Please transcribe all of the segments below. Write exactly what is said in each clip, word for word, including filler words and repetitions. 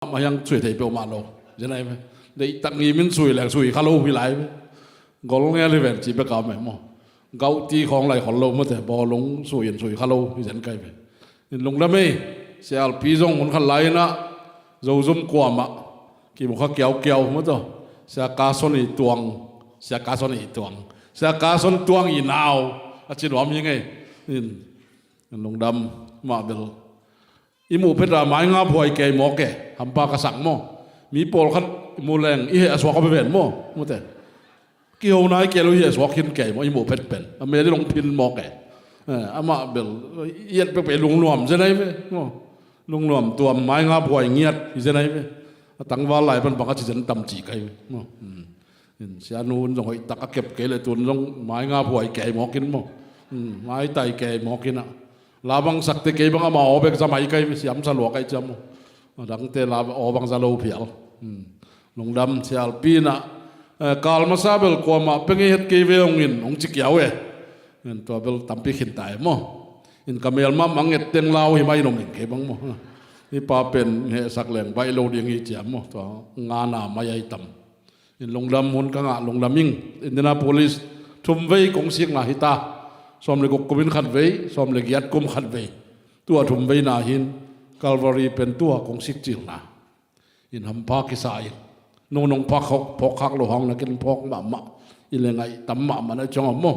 mahmah hiang sui thei peuhmah lo. Zenai ve. Deihtak ngimin sui leng sui kha lo hi lai ve. Gol ngel hi ven ci bek a om e maw. Gauh ti khawng lai khol lo mawte, bawlung sui in sui kha lo hi zen kai ve. In lungdam ei, sialpi zong hun khat lai inah Zozum kuamah kimu kha kiaukiau mawtaw. Sia Kason i tuang, Sia Kason i tuang, Sia Kason tuang i nau a ci nuam hi ngei. In lungdam mah bel. I muh phet a mai nga phuai kei mawk e, hampa ka sak maw. Mi pawlkhat i mu leng i heh a suak a beven maw, mute. Kiho nai kei lo i heh a suak khin kei maw, i muh phet pen a mel i long phin mawk e. Eh, amah bel i et pekpek i lungnuam zenai ve maw. Lungnuam tuam mai nga phuai ngiat i zenai ve. A tangval lai pan bang a ci zen tam ci kai ve maw. Hmm. In sianu un zong hoih tak a kep kei le tun zong mai nga phuai kei mawkin maw. Hmm, mai tai kei mawkin ah. La bang sakte kei bang ama aw bek za mai kai siam sa lua kai ciam maw. A dangte la aw bang za lo phial. Hmm. Lungdam sialpi inah, eh, kal masa bel kuamah pia ngei het kei ve hong in hong ci kiau e. In tua bel tampi khin ta e maw. In ka mel mah mang et teng lau hi mai nom ing kei bang maw. Hi pa pen hehsak leng baih lo ding hi ciam maw. Tua ngana mai ai tam. In lungdam hun ka ngah lungdam ing. Indianapolis thum vei kong sikna hi ta. Sawm le guk kumin khat vei, sawm le giat kum khat vei. Tua thum veina hin Calvary pen tua kong sik cilna. In hampha kisa in. Nong nong phak hok, phawk khak lo hang na ken phawk mahmah. I le ngaih tam mahmah na ciang om maw.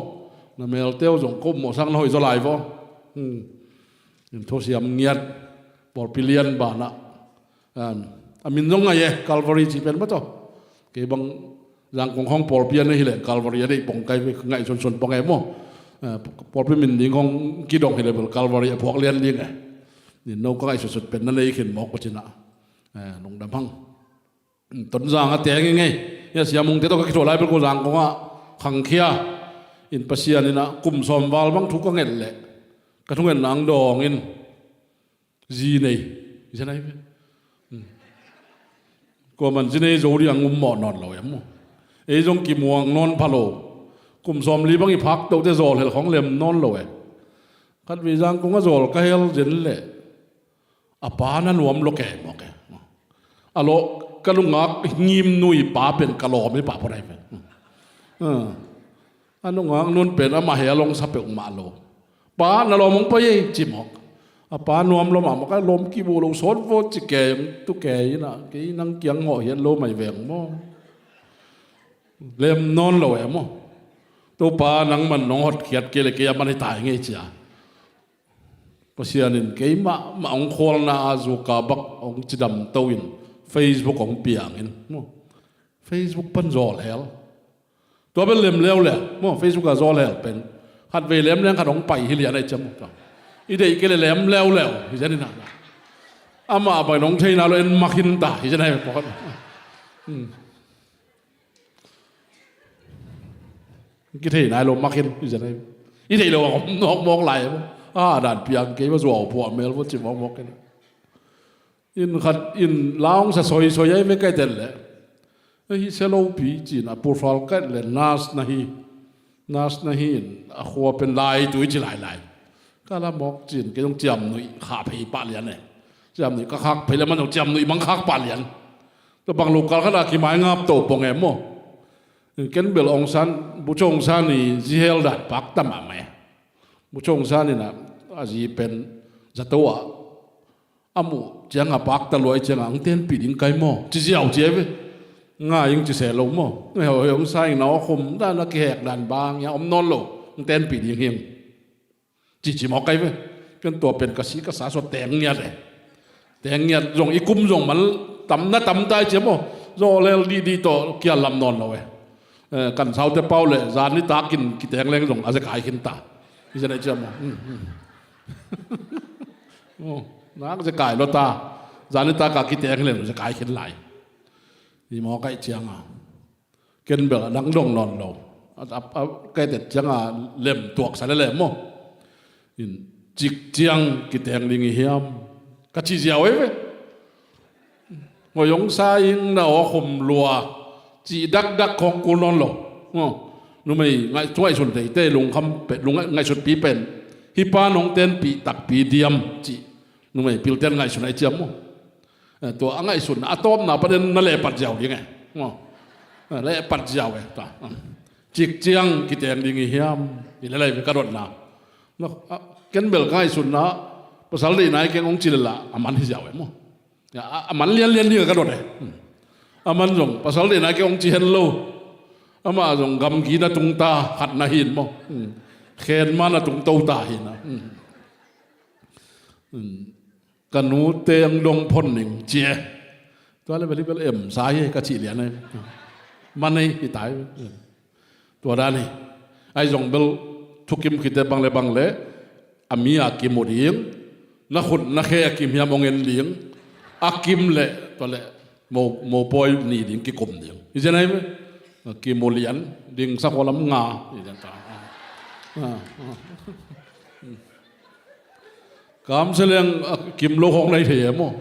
Na melteu zong ko mawh sang na hoih zaw lai vaw. Hmm. In thusiam ngiat. Pawlpi lian banah. Um, a min zong ngai e, Calvary ci pen mawtaw. Kei bang Zangkong hong pawlpi a nei hileh Calvary a nei pong kai ve, ngaihsunsun pong e maw. Eh, pawlpi min ding hong kidong hileh bel Calvary a phuak lian ding e. Nin no ka ngaihsutsut pen na nei khin mawk ka cinah. Eh, lungdam hang. Tonzang a teng i ngei. Hia siamungte tawh ka kithuah lai bel ko Zangkong ah khangkhia. In Pasian inah kum sawm val bang thu ka nget leh ka thungetna ang dawng in. Zi nei, zi nei ve. Hmm. Kuaman zi nei zo ding ang um mawh nawn lo em maw. Ei zong kimuang nawn pha lo. Kum sawm li bang i phak tohte zawl hel khawng lem nawn lo e. Khat vei Zangkong a zawl ka hel zen leh a pa na nuam lo kei mawk e. A lawh ka nungak ngim nui pa pen ka lawm i pa phuanai ve. Hmm. A nungak nun pen amah he a lawng sa peuhmah lo. Pa na lawm hong pai ei ci mawk. A pa nuam lo mahmah ka lawm kibu lo sawt vawt ci kei tu kei inah kei nang kiang ngawh hiat lo mai veng maw. Lem nawn lo e maw. Topa nangman nong hotkhiat kei le kei a man hi tai ngei cia. Pasian in keimah mah hong khualna a zuka bak hong cidam to in Facebook hong piang in maw. Facebook pan zawl hel. Tua bel lem leuleu maw, Facebook a zawl hel pen. Khat vei lem leng khat hong pai hi lian ai ciam maw. I deih kei le lem leuleu hi zen inah. Amah bai nong theina lo en mak hin ta hi zen ai pawt. Hmm. Kithei nai lo mak hin i zen ai. I theih lo a om nawk mawk lai a dan piang kei va zuau phuah mel va ci mawk mawk kei. In khat in laung sa soisoi ai ve kai tel le. Hi se lopi cin a purfal kai le nas na hi. Nas na hi in a khua pen lai tui ci lailai. Ka la mawk cin kei zong ciamnuih khah phei pah lian e. Ciamnuih ka khak phei le man zong ciamnuih mang khak pah lian. Tua bang lo kal khat a kimai ngap to pong e maw. Ken bel ong san, bu chong san i zihel dan pak tam a mai. Bu chong san in a zi pen zato a a muh cianga pakta luai cianga ang tenpih ding kai maw ci ziau ci ai ve. Ngai ing ci se lo maw. Ngai hoi hong sa ing na aw khum dan a kihek dan bang ia om nawn lo. Ang tenpih ding hiang. Cici mawk kai ve. Ken tua pen ka si ka sa sua teng ngiat e. Teng ngiat zong i kum zong mal tam na tam tai cia maw. Zaw lel dih dih tawh kia lam nawn lo e. Eh, kan saute pau le zan ni takin kiteng leng zong a zekai khin ta. I zan ai cia maw. Hmm, hmm. Oh, nak zekai lo ta. Zan ni taka kiteng leng zekai khin lai. I mawk kai cianga. Ken bel a dang dong nawn lo. A, a, a, kaitet cianga lem tuaksa le lem maw. In cik ciang kiteng ding i hiam. Ka ci ziau ei ve. Ngoi ong sa ing na aw khum lua. Ci dakdak khong kul nawn lo. Maw. Numei ngai, ngaihsun teite lungkham pe, lung ngaihsutpi pen. Hi pa nong tenpih takpi diam ci. Numei pilten ngaihsun ai ciam maw. Eh, tua a ngaihsutna a tawpna panin na lehpat ziau ding e. Maw. Eh, lehpat ziau e. Tua. Cik ciang kiteng ding i hiam. I le lai ve ka dotna. Na, a, ken bel ka ngaihsutna pasal deihna i keng hong ci lel a, a man hi ziau e maw. Ya, a, a man lianlian ding a ka dot e. Hmm. A man zong pasal deihna i keng hong ci hen lo. Amah zong gamgi na tung ta khat na hin maw. Hmm. Khen ma na tung to ta hin a. Hmm. Hmm. Ka nute ang dong phon ning ci e. Tua le bel hi bel em sa hi ka cih lian e. Man ei hi tai. Tua dan hi. Ai zong bel thukim khite bang le bang le a mi a kim uh ding. Na khut na khe a kim hiam hong en ding. A kim le tua le mo, mopawi ni ding kikum ding. Hi zen ai ve. Kim uh lian ding sa khualam nga. Hi zen ta. Ah, ah. Kam se leng a kim lo hong nei thei e maw.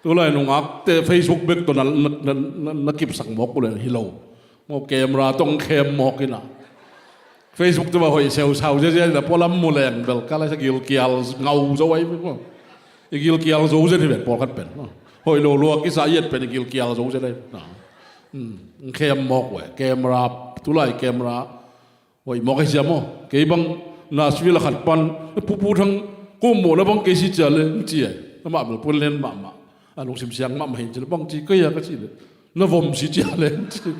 Tulai nungakte Facebook bek tawh na, na, na, na, na kipsak mawk uh leng hi lo. Maw camera tawh khem mawk ina. Facebook tawh hoih seusau ziazia ina pualam mu leng bel ka lai sa gilkial ngau zo ai maw. I gilkial zo zen hi ven pawlkhat pen. Hoih lo lua kisa i et pen i gilkial zo zen ai. Hmm, khem mawk uh e. Camera, tulai camera. Hoih mawk ahi sia maw. Kei bang Nashville a khat pan, "Pu, Pu Thang, ko mawhna bang kei si cia leng," ci ai. Amah bel puan len mahmah. A lungsim siang mahmah hin ci le bang ci kei a ka ci le, "Na vom si cia leng," ci.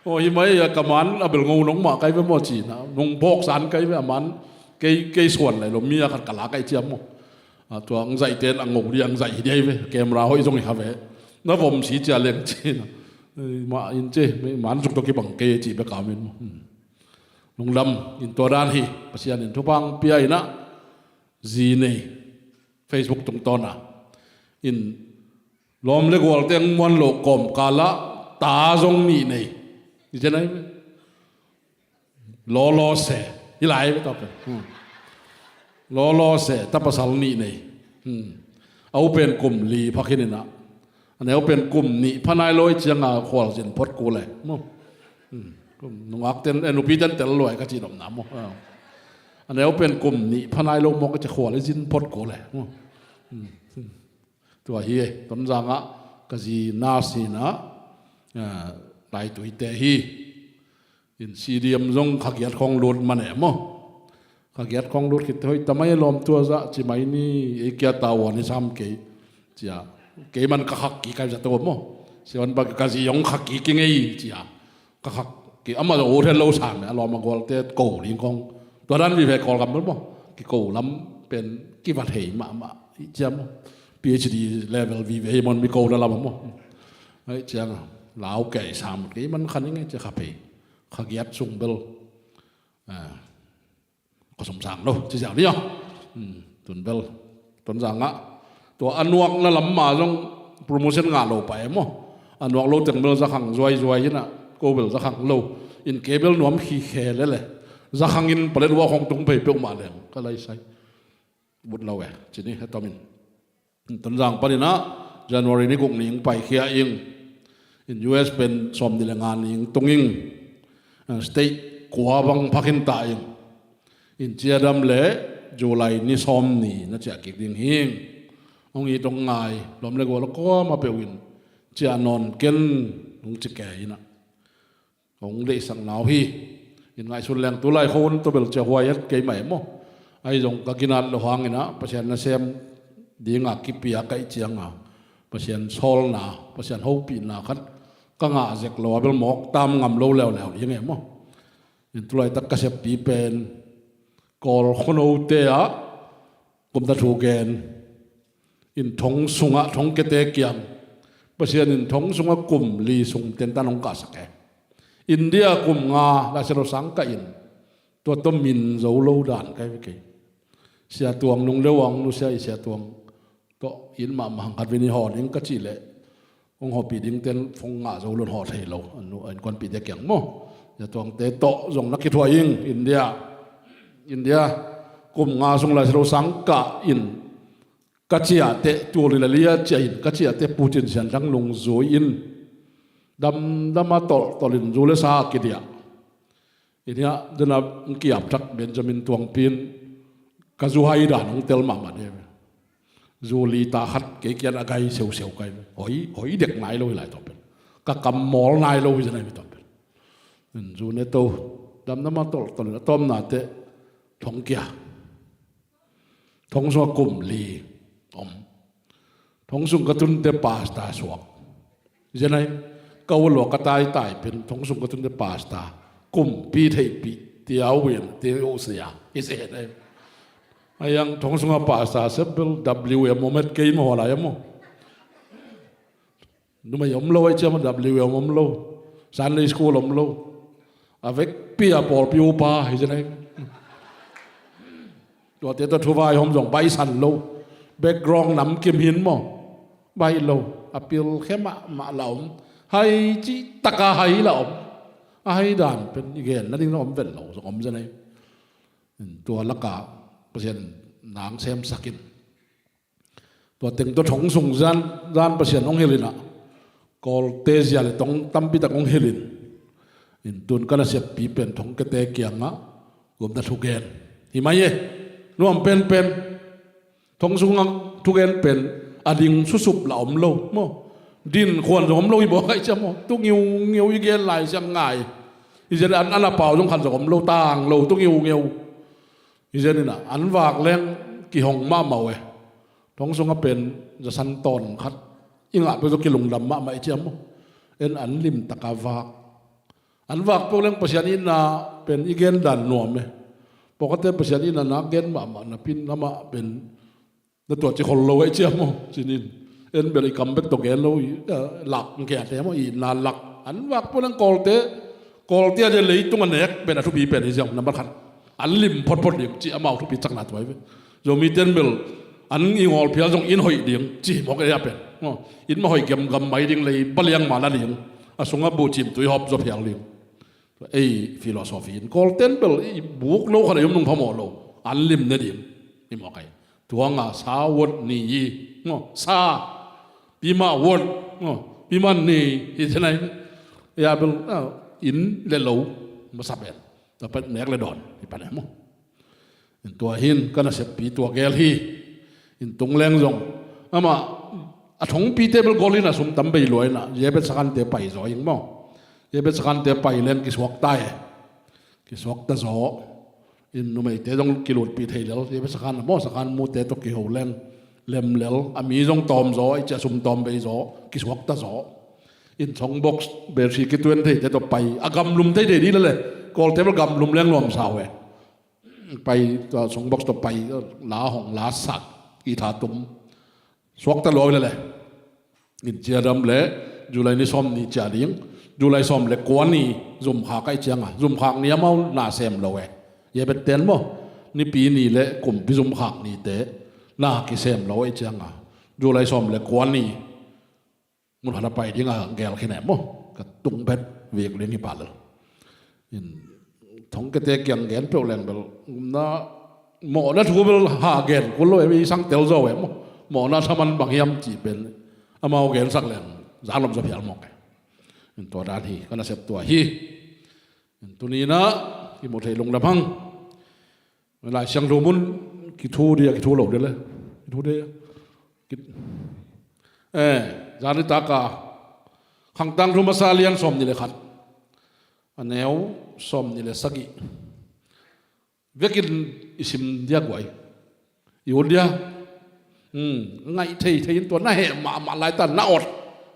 Aw hi mai a ka man a bel ngo nong mah kai ve maw ci na. Nong bawk san kai ve a man kei, kei suan lai lo mi a khat ka la kai cia maw. A tua ang zaih ten a ngo dia ang zaih hi dia hi ve. Camera hoih zong hi kha ve. "Na vom si cia leng," ci na. Mah in ci, man zuk tawh kibang kei ci bek a min maw. Hmm. Lungdam in tua dan hi, Pasian in thupha pia inah zi nei, Facebook tungtawna in lawm le gualte ang muan loh kawmkalah ta zong nih nei. I zen ai ve. Lawlaw se. Hi lai ve tawh pen. Hmm. Lawlaw se, ta pasal nih nei. Hmm. A u pen kum li pha khin inah. A neu pen kum nih pha nai lo i cianga khualzin phot kul e. Maw. Hmm. Kum nungak ten, eh, nupi ten tel luai ka ci nopna maw. Ah. A neu pen kum nih pha nai lo mawk i cia khual i zin phot kul e. Maw. Hmm. Hmm. Tua hi e, Tonzang ah ka zi nurse hi inah, ah, laituite hi. In C D M zong kha giat khawng lut man e maw. Kha giat khawng lut khit hoih ta mai lawm tua zah ci mai ni, ei kia tavuan hi sam kei. Cia, kei man ka khak kik ai zah tua maw. Siavuan bang ka zi hong khak kik i ngei cia. Ka khak kik amah zong ut hen lo sam e, a lawm a gualte ko ding khawng. Tua dan vive Kawlgam bel maw. Kiko lam pen kiva thei mahmah i cia maw. P H D level vive hi maw mi ko na lam a maw. Ai ciang a lau kei sam kei man khan i ngei cia kha phei. Kha giat sung bel. Ah, ka sum sang lo ci ziau ni aw. Hmm, tun bel Tonzang ah tua a nuakna lam ma zong promotion ngah lo pa e maw. A nuak lo teng bel zakhang zuaizuai inah ko bel zakhang lo. In ke bel nuam khikhe lele. Zakhang in palet uak hong tung phei peuhmah leng ka laisai. But lo e ci ni hetomin. Tonzang paninah January ni guk ni ing paikhia ing. In U S pen sawm ni le nga ni ing tung ing. Ah, state kua bang pha khin ta ing. In ciadam le July ni sawm ni na ciah kik ding hing. Hong it hong ngai lawm le gual a kuama peuh in ciah nawn ken hong ci ke inah. Hong deihsakna uh hi. In ngaihsun leng tulai khawng tawh bel cia huai et kei mah e maw. Ahi zong ka ginat lo hang inah Pasian nasem dinga kipia kaih cianga Pasian sawlna, Pasian hopihna khat ka ngah zek lo a bel mawk tam ngam lo leuleu ding e maw. In tulaitak ka seppi pen Kawl khuanote ah kumta thu gen. In thong sungah thong kete kiang Pasian in thong sungah kum li sung tentan hong kahsak e. India kum nga Lai Siangtho sang kah in tua tawh min zo lo dan kai ve kei. Sia Tuang nung leuang nusia i Sia Tuang tawh in mahmah hang khat vin i haw ding ka cih leh hong hawpih ding ten phone ngah zo lon haw thei lo. An nu, an kuanpihte kiang maw. Sia Tuangte tawh zong na kithuah ing India. India kum nga sung Lai Siangtho sang kah in ka ciahteh tul in a lia ciah in ka ciahteh Putin sian dang lungzui in damdam a tolhtolh in zu le sa a kidiah. India dena kiap thak Benjamin Tuangpi in ka zu hai dan hong tel mahmah dih. Zu li ta khat kei kiang a gai seuseu kai. Hoi, hoi dek nai lo hi lai tua pen. Ka kam mawl nai lo hi zen ai mi tua pen. Zu ne to. Dam na ma tol tol na tom na te. Thong kia. Thong sung a kum li om. Thong sung ka tun te pasta suak. Zen ai, ka ua lua ka tai tai pen thong sung ka tun te pasta. Kum pi thei pi. Tia win, tia u sia. I se ai. Ayang thong sung a pasta sebel W M omet kei mo lai mo. Numei om lo ai ciam W M om lo. Sunday school om lo. A vekpi a pawlpi upa hi zen ai. Tuate tawh thuvai hom zong baihsan lo. Background namkim hin maw? Baih lo. A pil khe mahmah la om. Hai cih taka hai la om. A hai dan pen i gen nading na om ven lo zong om zen ai. Tua laka Pasian nang semsak in. Tua teng tua thong sung zan, zan Pasian hong hilh in ah. Kawlte zia le tong tampi tak hong hilh in. In tun ka naseppi pen thong kete kiangah gupna thugen. Hi mai e. Nuam penpen. Thong sungah thugen pen a ding susup la om lo maw? Din khuan zong om lo i bawk ai ciam maw? Tu ngiungeu i gen lai siang ngai. I zen an, an a pau zong khan zong om lo, tang lo, tu ngiungeu. I zen in ah an vak leng kihong mahmah uh e. Thong sungah pen zasan tawn khat i ngah peuh zong kilungdam mahmah i ciam maw? En an limtak a vak. An vak peuh leng Pasian itna pen i gen dan nuam e. Pawlkhatte Pasian itna nak gen mahmah napi in amah pen na tuat ci khol lo ai ciam maw? Cinin en bel i kam bek tawh gen lo i, eh, lak ngiate maw? Itna lak. An vak peuh leng Kawlte, Kawlte a dia leitung a nek pen a thupi pen hi ziau nambat khat. An lim photphot ding ci amau thupi cakna tua hi ve. Zomite in bel an i ngawl phial zong in hoih ding ci mawk ei a pen. Maw, in mah hoih gemgam mai ding lei baliang mah na ding. A sungah buhcim tui hawp zaw phial ding. Ei philosophy in Kawlte in bel i buk lo khat a i om nung phamawh lo. An lim ne ding. I mawk ai. Tuanga sa word ni i. Maw, sa. Pima word. Maw, pima ni. I tenai. Ya bel, ah, in le lo. Masa pen. Dapat nek le dawn. I pan e maw. In tua hin ka naseppi tua gel hi. In tung leng zong. Amah a thongpite bel gol in a sum tam bei lua in a. Yebet sakante pai zaw ing maw. Yebet sakante pai leng kisuak ta e. Kisuak ta zaw. In numeite zong kilutpih thei lel. Yebet sakan a maw sakan mute tawh kiho leng. Lem lel. A mi zong tawm zaw. I cia sum tawm bei zaw. Kisuak ta zaw. In songbox battery kituan theite tawh pai. A gamlum thei thei dih lele. Kawlte bel gamlum leng nuam sa uh e. Pai, tua songbox tawh pai, la hong, la sak, i tha tum. Suakta lua uh lele. In cia dam le, July ni sawm ni cia ding, July sawm le kua ni, zumkhak ai cianga, zumkhak ni amau na sem lo e. Ye bet ten maw, nipi ni le kumpi zumkhak ni te, na kisem lo ai cianga, July sawm le kua ni, mun khat a pai ding a gel khin e maw? Ka tung phet vik ding hi pah lel. In thongkiate kiang gen peuh leng bel na mawhna thu bel ha gen kul lo e, i sang tel zo e maw? Mawhna thaman bang hiam cih pen amau gensak leng zang lom zaw phial mawk e. In tua dan hi, ka nasep tua hi. In tuni in ah i muh theih lungdam hang. Lai Siangtho mun kithu dia, kithu lo dia le. Kithu dia. Kit-, eh, zanitak a Khangtangthu Masa lian sawm nih le khat. A neu sawm nih le sagih. Vekin i sim dia guai. I ut dia. Hmm, ngaih thei thei in tua na heh mahmah lai ta na ot.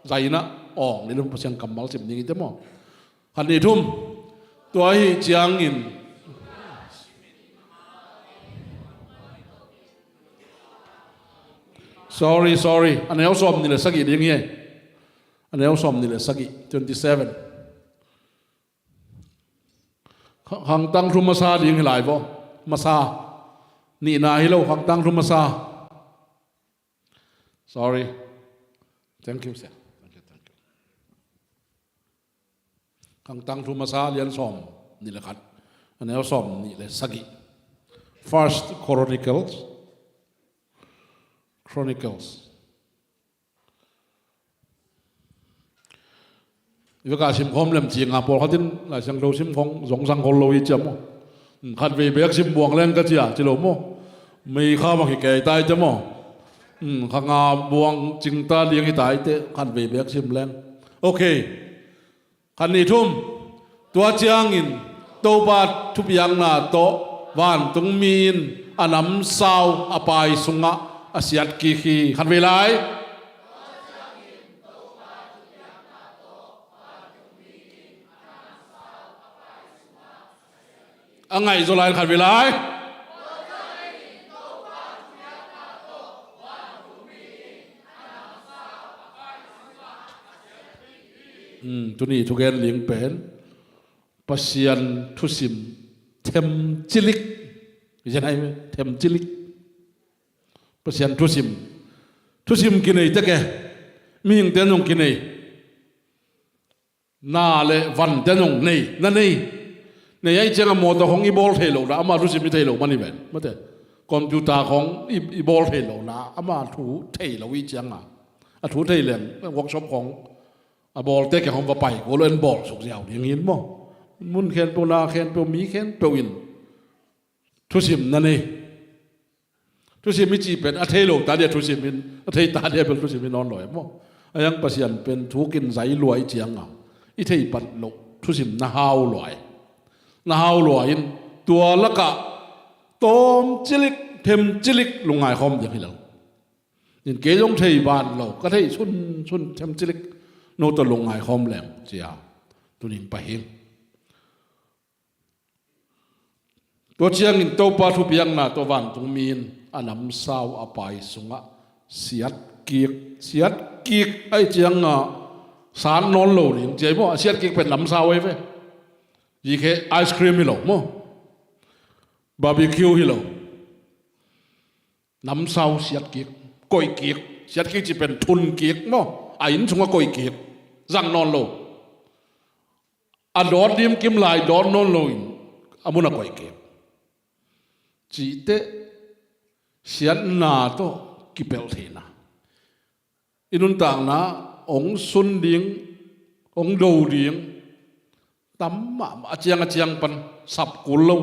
Zai na ong ni lum Pasian kammal sim ding i te maw. Khat nih thum. Tua hi ciangin. Sorry, sorry. A neu sawm nih le sagih ding hi. A neu sawm nih le sagih. Twenty seven. Kha-, Khangtangthu Masa ding hi lai vaw. Masa. Nihna hi lo, Khangtangthu Masa. Sorry. Thank you, sir. Thank you, thank you. Khangtangthu Masa lian sawm nih le khat. A neu sawm nih le sagih. First Chronicles. Chronicles. I veka sim khawm lem ci nga pawlkhat in Lai Siangtho sim khawng zong sang khol lo hi ciam maw? Khat vei bek sim buang leng ka cia ci lo maw? Mei kha bang hi kei tai ciam maw? Hmm, kha nga buang cingta liang hi ta hi teh, khan vei bek sim leng. Ok. Khan nih thum. Tua ciangin Topa thupiakna tawh vantungmi in a namsau a pai sungah a siatkik hi. Khan vei lai. A ngaihzaw lai, khat vei lai. Hmm, tuni thugen ling pen Pasian thusim themcilik. Izen ai themcilik. Pasian thusim. Thusim kinei teke. Mihingte nong kinei. Na le vante nong nei, na nei. Nei ai cianga mawtaw khong i bawl thei lo na, ama thusim i thei lo mani ven. Mate. Computer khong i, i bawl thei lo na, ama thu thei lo i cianga. A thu thei leng, workshop khong. A bawlte ke khong va pai, ko lo en bawl suk ziau ding hin maw. Mun khenpeuh, na khenpeuh, mi khenpeuh in. Thusim na nei. Thusim i cih pen a thei lo ta dia thusim in, a thei ta dia bel thusim in nawn lo e maw. A yang Pasian pen thukin zai lua i cianga i thei pat lo thusim na hau lua e. Na hau lua in tua lakah tawm cilik, them cilik lungngai khawm ding hi lo. In kei zong thei ban lo, ka thei sun sun them cilik no tawh lungngai khawm leng cia. Tuning pahing. Tua ciangin Topa thupiakna tawh vantungmi in a namsau a pai sungah siatkik, siatkik ai cianga san nawn lo ding ciai maw, a siatkik pen namsau ai ve. Zikhe ice cream hi lo maw. Barbecue hi lo. Namsau siatkik, koihkik, siatkik ci pen thunkik maw. A inn sungah koihkik, zang nawn lo. A dawt dim kim lai dawt nawn loin a mun a koih kik. Cihte siatna tawh kipelh theihna. I nuntakna hong sun ding, hong do ding tam mahmah, a ciang a ciang pan sap kul lo,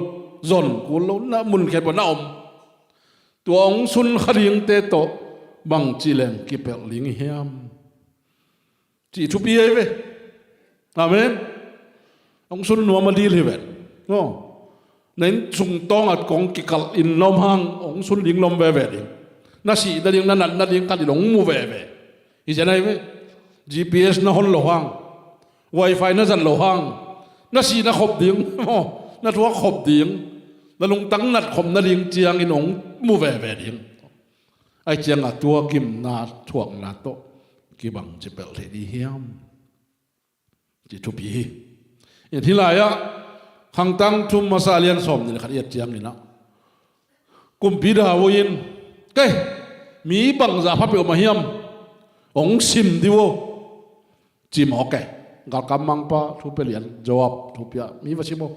zon kul lo, na mun khen pan na om. Tua hong sun kha dingte tawh bangci leng kipelh ding hiam? Cih thupi ahi ve. Amen. Hong sun nuam a dil hi ven. No. Na inn sung tawng at kong kikalh in na om hang hong sun ding na om veve ding. Na sih nading, na nat nading khat in hong mu veve. Hi zen ahi ve. G P S na hon loh hang, Wi-Fi na zat loh hang, na sih na khop ding, na thuak khop ding, na lungtang nat khop nading ciangin hong mu veve ding. Ai cianga tua gimna thuakna tawh kibang ci pelh thei dih hiam? Ci thupi hi. In hih lai-ah Khangtang thum masa lian sawm nih le khat i et ciangin ah, Kumpi David in, kei, mi bangzah pha peuhmah hiam? Hong sim dih uh. Ci mawk e. Galkap mangpa thu pia lian, Joab thu pia, mi va sim uh.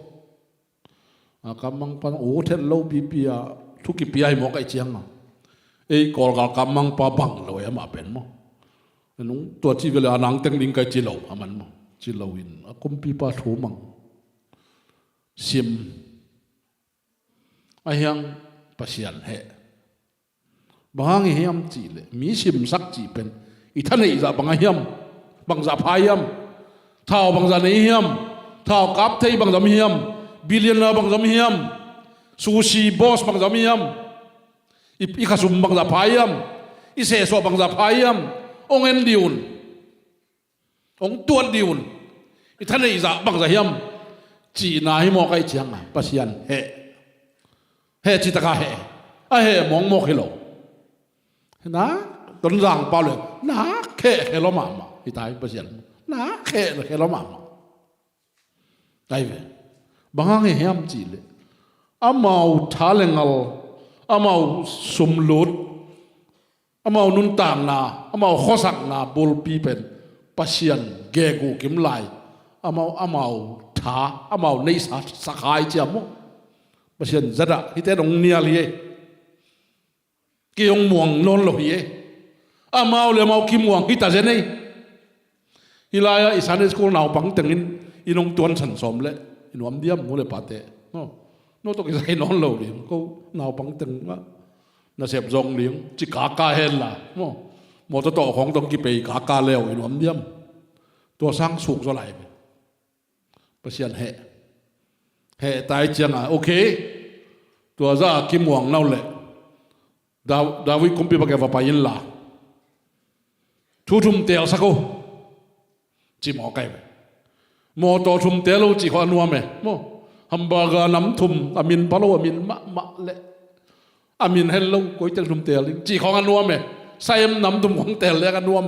A kammangpa u thet lo pipi a thu kipia hi mawk aih cianga. Ei Kawlgal kammangpa bang lo ei amah pen maw. Nung tua ci vele a nang teng ding kai ci lo a man maw. Ci lo in a kumpipa thu mang. Sim. A hiang Pasian heh. Bang hang hiam cihleh mi simsak cih pen i thaneih zah bang a hiam? Bangzah pha hiam? Thau bangzah nei hiam? Thau kap thei bangzah om hiam? Billionaire bangzah om hiam? Sushi boss bangzah om hiam? I, i khasum bangzah pha hiam? I sehsuah bangzah pha hiam? Ong en dih un. Hong tuat dih un. I thaneih zah bangzah hiam? Cihna hi mawk aih cianga Pasian heh. Heh citaka heh. A heh mawkmawk hi lo. Na Tonzang pau le na kheh khelo mahmah hi ta hi Pasian. Na kheh khelo mahmah. Ai ve. Bang hang hiam cihleh amau tha le ngal, amau sumlut, amau nuntakna, amau khuasakna bulpi pen Pasian gegu kim lai. Amau, amau tha, amau neihsa sakhai ciam uh. Pasian zadah hite dong nial hi ei. Kei hong muang nawn lo hi ei. Amau le amau kimuang hi ta zen ei. Hi lai-ah i Sunday school naupang tengin i nong tuan san sawm le i nuam diam nu le pate. No, no tawh kisai nawn lo ding ko naupang teng ah. Nasep zong ding ci kaka hen la maw, mawtaw tawh khawng tawh kipei kaka leu i nuam diam? Tua sang suk zaw lai ve. Pasian heh, heh tai cianga, okay, tua za a kimuang nau leh Da- David kumpipa ke va pai inla thu thum teelsak o, ci mawk ai ve. Mawtaw thum teel o cih khawng a nuam e maw. Hamburger nam thum, a min pha lo, a min mahmah leh a min het lo, koi teng thum teel ding cih khawng a nuam e. Saem nam thum khawng teel leng a nuam.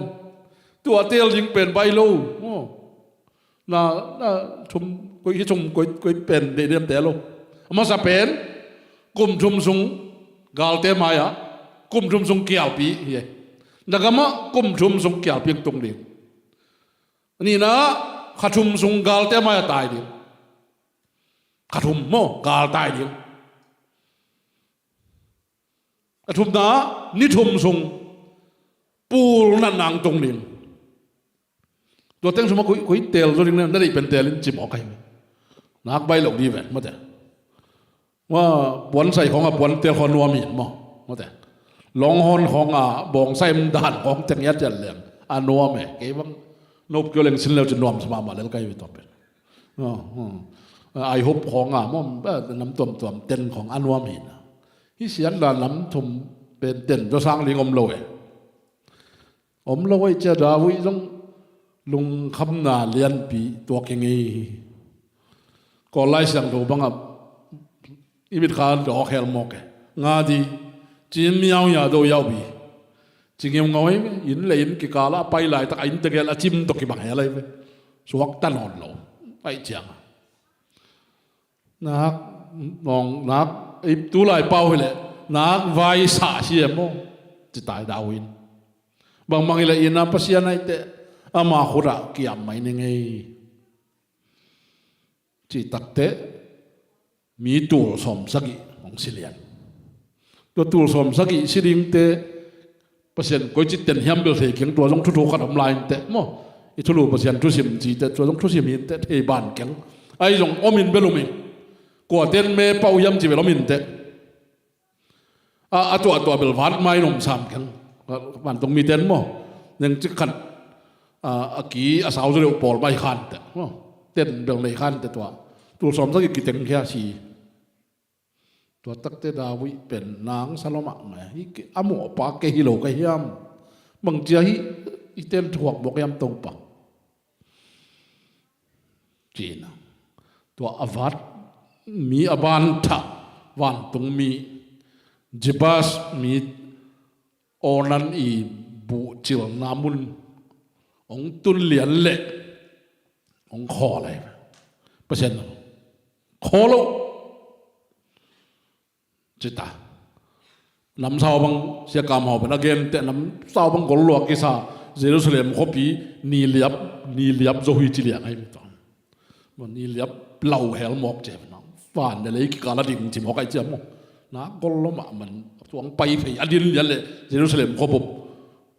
Tua teel ding pen baih lo maw. Na, na thum, koi hi thum, koi, koi pen deih diam teel o. A masa pen kum thum sung galte mai-ah kum thum sung kialpi hi e. Na gamah kum thum sung kialpi tung ding. Nihna, kha thum sung galte mai-ah tai ding. Kha thum maw, gal tai ding. A thumna, ni thum sung pul natna hong tung ding. Tua teng sungah koi, koi teel zaw ding na, na deih pen teel in ci mawk ai. Nak baih lo ding ve mawte. Wa, puansai khawngah puan teel khawng nuam hi maw, mawte. Longhorn khawngah bawngsa em dan khawng teng i a teel leng a nuam e. Kei bang nop kio leng sin leu ci nuam sa mahmah lel kai ve tua pen. Aw, aw. Ai hop khawngah maw, nam tuamtuam ten khawng a nuam hi na. Hih siatna nam thum pen ten zaw sang ding om lo e. Om lo e, cia David zong lungkhamna lianpi tuak hi ngei hi. Kawl Lai Siangtho bangah i mitkha dawk hel mawk e. Nga di, cin miau ya do yau bi. Ci ngeungau hi, inn le inn kikal ah a pai laitak a inn tegel a cim tawh kibang hel ahi ve. Suakta nawn lo. Aih ciang nak, nawng nak, i tulai pau hileh nak vaisah hi e maw, ci tai David in. Bangbang hileh inn ah Pasian aih teh ama khut ah kiam mai ni ngei. Cih takteh mi tul sawmsagih hong si lian. Tua tul sawmsagih si dingte Pasian koici ten hiam bel thei keng, tua zong thuthu khat om lai inteh maw. I thulu Pasian thusim citeh tua zong thusim hi inteh, thei ban keng. Ahi zong om in bel um ing. Kuaten me pau hiam ci bel om inteh. A, a tuahtuah bel vat mai in om sam keng. Vantung miten maw, neng cik khat a, a ki a sau zaw deuh pawl mai khanteh maw. Ten bel nei khanteh tua. Tul sawmsagih kiteng khia si. Tua takteh David pen nang sa lua mahmah hi. A mawhpa kei hi lo ka hiam? Bangcia hih i ten thuak mawk hiam Topa? Cina. Tua a vat mi a ban thah vantung mi Jebus mi Ornan i buhcilna mun hong tun lian leh hong khawl ahi. Pasian khawl lo. Cita. Namsau bang siakam hau bang a gente namsau bang gol luak kisa Jerusalem khuapi ni liap, ni liap zo hi ci liang ahi. Ni liap lau hel mawk cia na. Van le lei kikal a ding ci mawk ahi cia maw. Na gol lo mahmah tuang pai phei a din lian le Jerusalem khuapi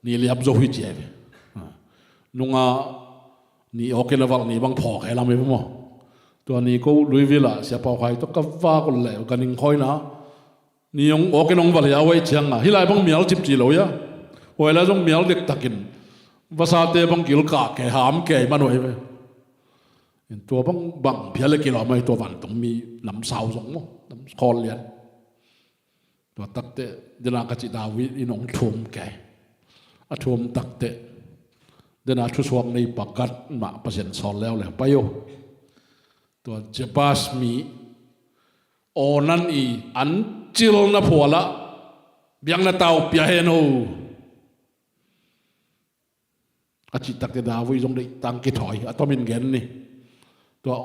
ni liap zo hi cia ve. Nunga ni awkin a valh ni bang phawk hel a mi maw. Tua ni ko Louisville ah siapau khai tawh ka vak uh le ka ning khawina. Ni hong awkin hong valh hia uh ahi cianga hih lai bang mial cipci lo hia. Huai lai zong mial dektakin vasate bang kilkah kei ham kei man uh ahi ve. Tua bang bang phial le kilawm ahi tua vantung mi namsau zong maw, namkhawl lian. Tua takteh dena ka cih David in hong thum kei. A thum takteh dena thusuak neipa Gad mah Pasian sawl leuleu pai uh. Tua Jebus mi Ornan i an cilna phualah biakna tau pia hen o. A cih takteh David zong deih tang kithawi a tomin gen ni. Tua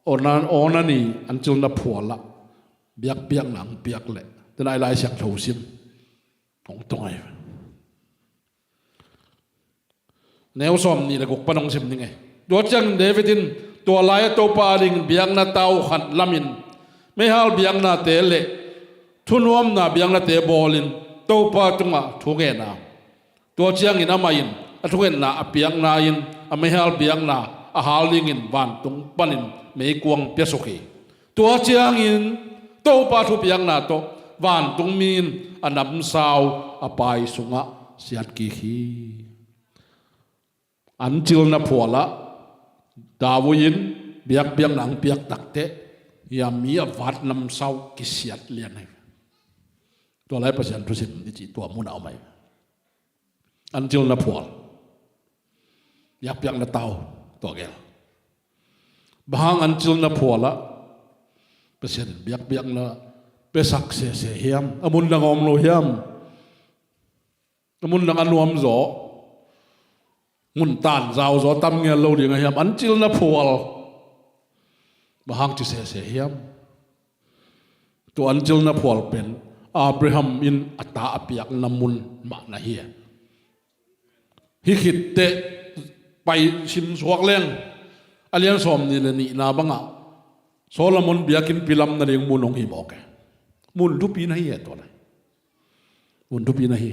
Ornan, Ornan i an cilna phualah biakpiakna ang piak leh tena i Lai Siangtho sim hong tung ahi. Neu sawm nih le guk pan hong sim ning e. Tua ciangin David in tua lai-ah Topa adingin biakna tau khat lamin meihal biaknate le thunuamna biaknate bawlin Topa tungah thu ngen a. Tua ciangin amah in a thungetna a piakna-in a meihal biakna a hal dingin vantung panin meikuang piasuk hi. Tua ciangin Topa thupiakna tawh Vantungmi in a namsau a pai sungah siat kik hi. Ancilna phualah David in biakpiakna hong piak takteh, hia mi a vat namsau kisiat lian hi. Tua lai Pasian thusim i cih tua munah om ahi. Ancilna phual, biakpiakna tau, tua gel. Bang hang ancilna phualah Pasian in biakpiakna piasak sese hiam? A mun dang om lo hiam? A mun dang a nuam zaw, mun tan zau zaw tam ngel lo ding a hiam? Ancilna phual bang hang ci sese hiam? Tua ancilna phual pen Abraham in a ta a piakna mun mah na hi. Hih khitteh pai simsuak leng a lian sawm nih le nihna bangah Solomon biakinnpi lam nading mun hong hi mawk e. Mun thupi na hi e tua lai. Mun thupi na hi.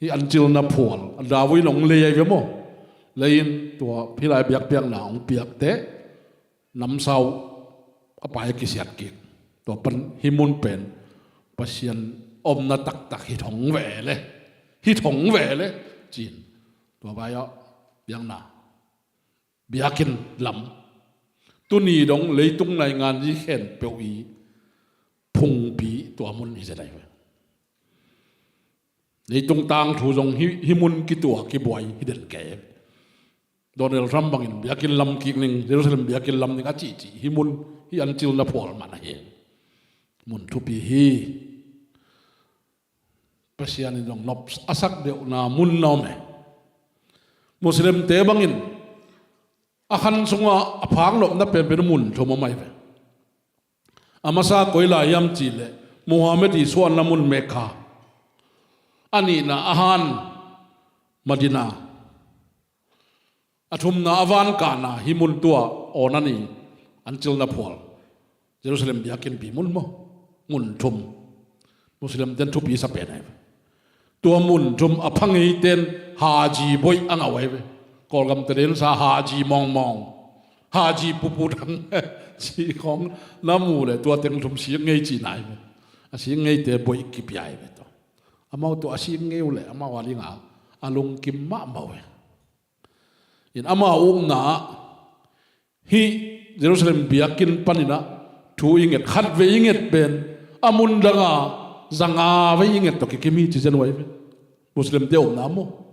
Hih ancilna phual a David in hong lei ahi ve maw? Lei-in tua hih lai biakpiakna hong piakteh namsau a pai a kisiat kik. Tua pan hih mun pen Pasian omna taktak hi thong ve le, hi thong ve le ci-in tua vai-ah biakna, biakinn lam, tuni dong leitung naingan zi khempeuh i phungpi tua mun hi zen ahi ve. Leitung tangthu zong hih, hih mun kituak kibuai hi den kei. Donald Trump bangin biakinn lam kik ning, Jerusalem biakinn lam ning a cihcih hih mun, hih ancilna phual mah na hi. Mun thupi hi. Pasian in zong nop a sak deuhna mun na om e. Muslimte bangin a khan sungah a phak nopna penpen mun thum om ahi ve. A masa koi lai hiam cihleh Muhammad i suahna mun Mekka, a nihna a han Madina, a thumna a vankahna hih mun tua aw na ni, ancilna phual Jerusalem biakinnpi mun maw? Mun thum. Muslim ten thupi sa pen ahi ve. Tua mun thum a pha ngeiten Haji boih a ngah uh ahi ve. Kawlgam te den sa Haji mawngmawng, Haji pupu dang ci khawng na mu le tua teng thum sik ngei cihna ahi ve. A sik ngeite boih kipia ahi ve tua. Amau tua a sik ngei uh le amau a linga a lungkim mahmah uh e. In ama ukna ah hih Jerusalem biakinn paninah thu i nget, khat vei i nget pen a mun danga zanga vei i nget tawh kikim hi ci zen uh ahi ve. Muslimte ukna maw?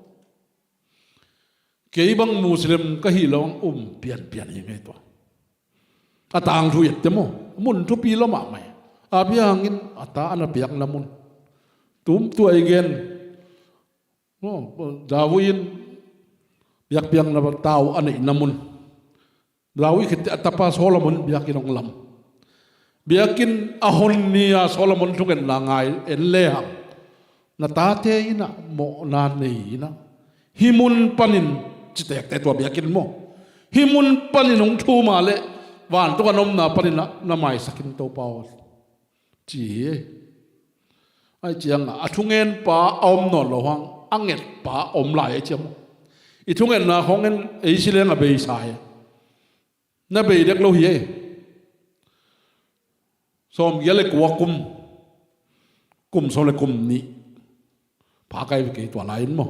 Kei bang Muslim ka hih lo ang um pianpian hi ngei tua. A tangthu i ette maw? Mun thupi lo mahmah hi. A bia hangin a ta a na piakna mun. Tum tua i gen David in biakpiakna tau a neihna mun. David khitteh a tapa Solomon biakinn hong lam. Biakinn a hon ni-a Solomon thungetna ngai en lehang na tate innah mawhna nei innah hih mun panin, citekte tua biakinn maw, hih mun panin hong thum a leh vantung a na omna paninah na maisak in Topa aw ci hi. Ahi cianga a thungenpa a om nawn lo hang a ngetpa a om lai ahi ciang maw? I thungetna khawng en ei si leng a beisa hi. Na bei dek lo hi ei. Sawmgiat le kua kum, kum sawm le kum nih pha kai ve kei tua lai-in maw?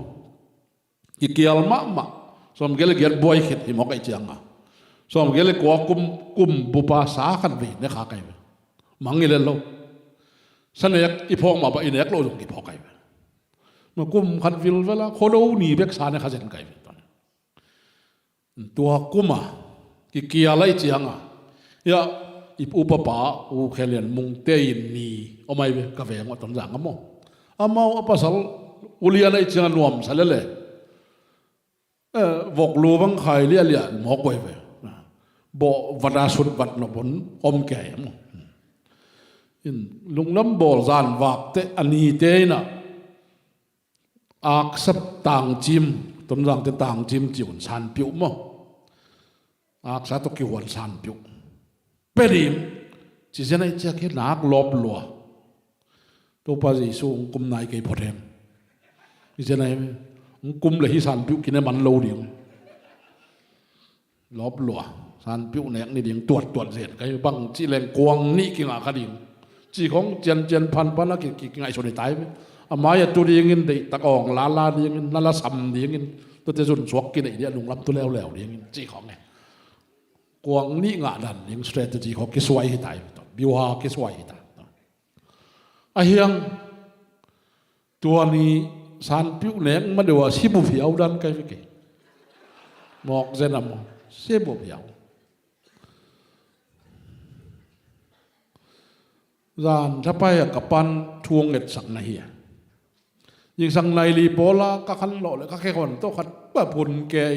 Kikial mahmah. Sawmgiat le giat buai khit hi mawk ahi cianga sawmgiat le kua kum, kum bupa sa khat vei ne kha kai ve. Mang i let lo. Sa nek i phawk mah bah i nek loh zong kiphawk kai ve. Ma kum khat vilvela khuado ni bek sa ne kha zen kai ve. Tua kuma kikial ahi cianga, ia, i upapa U Khe Lian Mungte in ni om ahi ve ka veng uh a Tonzang a maw? Amau a pasal ulian ahi cianga nuamsa lele. Eh, vok lu bang khai liahliah mawk uh ahi ve. Bawh vata sut vat nop hun om kei ahi maw? In lunglam bawl zan vakte a nite innah aksa tangcim, Tonzangte tangcim ci un sanpiuh maw? Aksa tawh kihuan sanpiuh. Pedim ci zen ahi ciak hi nak lawp lua. Topa Jesu hong kum nai kei phot hen. Hi zen ahi hong kum le hi sanpiuh kine man lo ding. Lawp lua, sanpiuh nek ni ding, tuattuat zen ka hi bang cih leng kuang nih kingah kha ding. Ci khong ciancian phanphan a ki, ki, kingaihsun hi tai ve. A mai a tu dingin deihtak awng lala dingin, na la sam dingin, tuate zun suak kinei ding a lunglam tu leuleu dingin ci khong e. Kuang nih ngah dan ding strategy khong kisuai hi tai ve. Biuha kisuai hi tai. A hiang tua ni sanpiuh nek ma deuh a sibup hiau dan kai ve kei. Mawk zen a maw sibup hiau. Zan thapai a ka pan thu ngetsak na hi a. Zingsang nai li pawla ka khan lawh le ka khekhon tawh khat ba phun kei.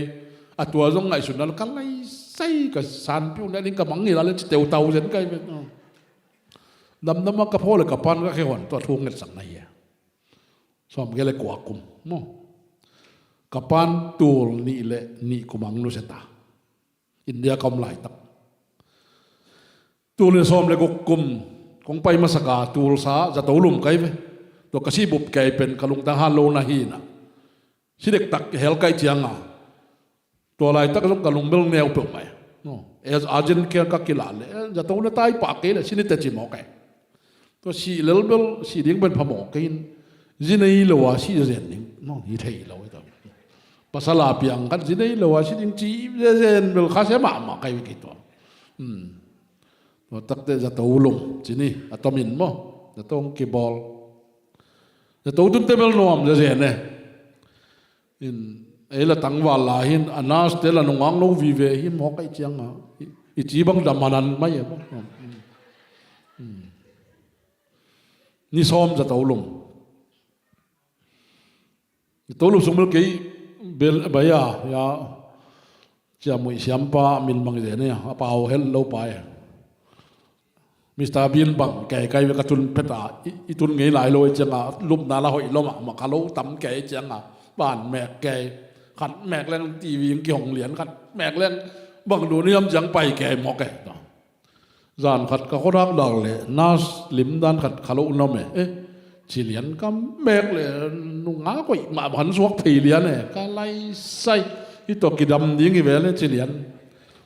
A tua zong ngaihsun nal ka lai sai ka sanpiuh ne ding ka mang hi la le ci teu tau zen kai ve. Damdama ka phaw le ka pan ka khekhon tawh thu ngetsak na hi a. Sawm ke le kua kum maw. Ka pan tul nih le nih kum ang nusia ta. India ka om laitak. Tul le sawm le guk kum kong pai masaka tulsa zato lum kai ve. Tua ka sibup kei pen ka lungtang han lo na hi na. Si dektak hel kai cianga. Tua laitak zong ka lungmel neu peuhmah e. As urgent care ka kilah le zato na tai pah kei le si ni teci mawk e. Tua sih lelbel sih ding pen phamawh kei in zi nei lo a sih zen ding hi thei lo hi ta. Pasal a piang khat zi nei lo a sih ding ci zen bel khasia mahmah kai ve kei tua. Tua takte zato lum ci ni a tomin maw. Zato hong kibawl. Zato tunte bel nuam zen e. In ei la tangval la hin a nurse te la nungak lo vive hi mawk aih cianga i ci bang dam hanan mai e maw. Ni sawm zato lum. Zato lum sung bel kei bel bai a ya. Ciamui siampa min bang i zen e a pau hel lo pa e. Mister Bean bang kei kai ve ka tun phet a i tun ngei lai lo i cianga lupna la hoih lo mahmah ka lo tam kei i cianga ban mek kei. Khat mek leng TV in kihong lian khat mek leng bang dun hiam ciang pai kei mawk e. Zan khat ka khuadak dak le nas lim dan khat ka lo nom e. Eh, ci lian ka mek le nunga koih mah han suak phei lian e ka lai sai. Hi tawh kidam ding hi ve le ci lian.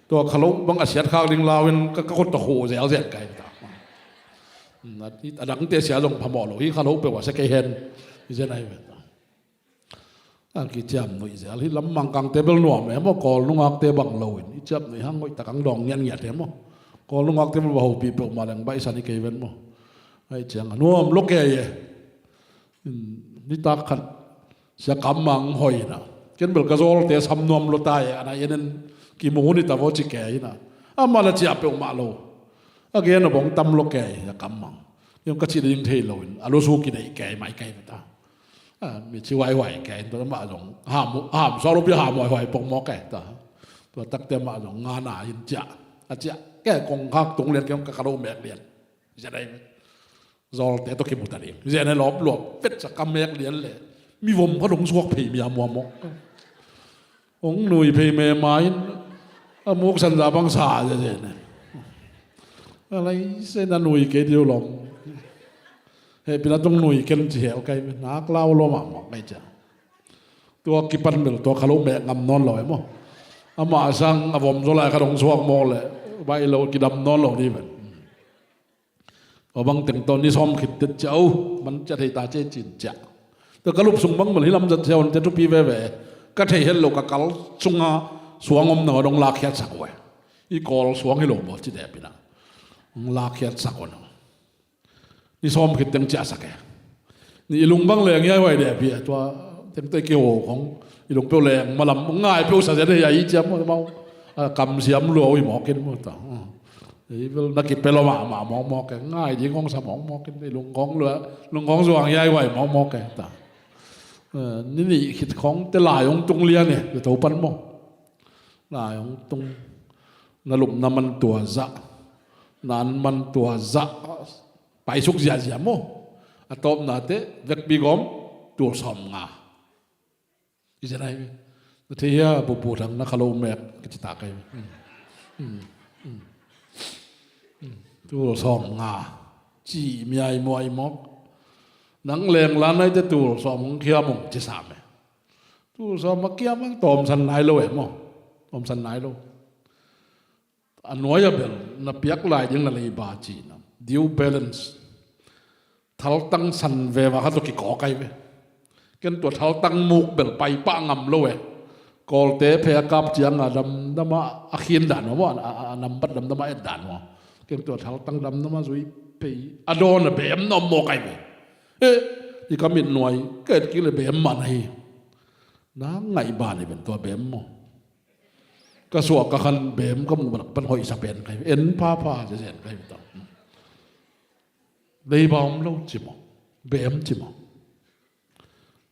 Tua kha lo bang a siat khak ding lau in ka, ka khut tawh khuh zelzel kai ta. A dangte sia zong phamawh lo hi kha lo peuh a sia kei hen. I zen ahi ve ta. A kiciam nuih zel hi lam mangkangte bel nuam e maw kawl nungakte bang lo in i ciam nuih hang ngoih tak ang dawng ngiatngiat e maw. Kawl nungakte bel va hopih peuhmah leng baihsan hi kei ven maw. Ahi ciang a nuam lo kei e. Nitak khat Sia Kam Mang hoihna ken bel ka zawlte sam nuam lua ta e. Ana enen kimu hun hi ta vaw ci kei hina. Amah la ciah peuhmah lo. A gen a bawng tam lua kei Sia Kam Mang. Hiam ka cih ding thei loin a lusu kineih kei mai kei ta. A mi ci huaihuai kei in tua mah zong ham, ham suak lo pi ham huaihuai pong mawk kei ta. Tua takte mah zong ngana in ciah a ciah kei kongkhak tung lian kei ka ka lo mek lian. Sia dai. Zawlte tawh kimu ta ding. Sia ne lawp luap vet sa ka mek lian le. Mi vom kha dong suak phei mi a muamawk. Hong nui phei mema in a muk sanza bang sa sia sia ne. A lai se na nui kei diu lom. Hehpina tong nui ken ci hel kai nak lau lo mahmah kai cia. Tua kipan bel tua kha lo mek ngam nawn lo e maw. Amah sang a vom zaw lai kha dong suak mawk le baih lo kidam nawn lo ni ven. Tua bang teng tawh ni sawm khit tet ciah uh man ciah thei ta ciah cin ciah. Tua ka lup sung bang bel hi lam zat sia on te thupi veve. Ka thei het lo ka kal sunga suang om nang a dong lakkhiat sak uh e. I kawl suang hi lo maw ci deh pina. Hong lakkhiat sak uh nang. Ni sawm khit teng ciah sak e. Ni i lung bang leng hiai huai deh pi e tua teng teh kiho khong i lung peuh leng malam ngai peuh sa sia deh hiai i ciam maw. A kam siam lua uh i mawk in maw ta. Ei bel na kipel om a mah mawkmawk e ngai ding hong sa mawkmawk in i lungkhawng lua lungkhawng zuang hiai huai mawkmawk e ta. Ni nih khit khawng te lai hong tung lian e zato pan maw. Lai hong tung na lupna man tua zah na an man tua zah paisuk ziahziah maw. A tawpna te vekpi gawm tul sawm nga. I zen ahi ve. Na thei hia bubu thang na kha lo mek ka ci ta kai ve. Tul sawm nga ci miai muai mawk. Nang leng lan ai te tul sawm hong khiam hong ci sa me. Tul sawm a kiam ang tawmsan nai lo e maw. Tawmsan nai lo. A nuai a bel na piak lai ding na leiba cihna due balance. Thaltang san veva khat tawh kikawk ahi ve. Ken tua thaltang muk bel paipah ngam lo e. Kawlte phe a kap cianga damdama a khin dan maw, a nambat damdama et dan maw. Ken tua thaltang damdama zui pei a dawn a bem na om mawk ahi ve. E, i ka mit nuai ka et kik le bem man ahi. Na ngaih ban i ben tua bem maw. Ka suah ka khan bem ka muh ban hoihsa pen kai en phapha zezen kai ta. Leiba om lo ci maw? Bem ci maw?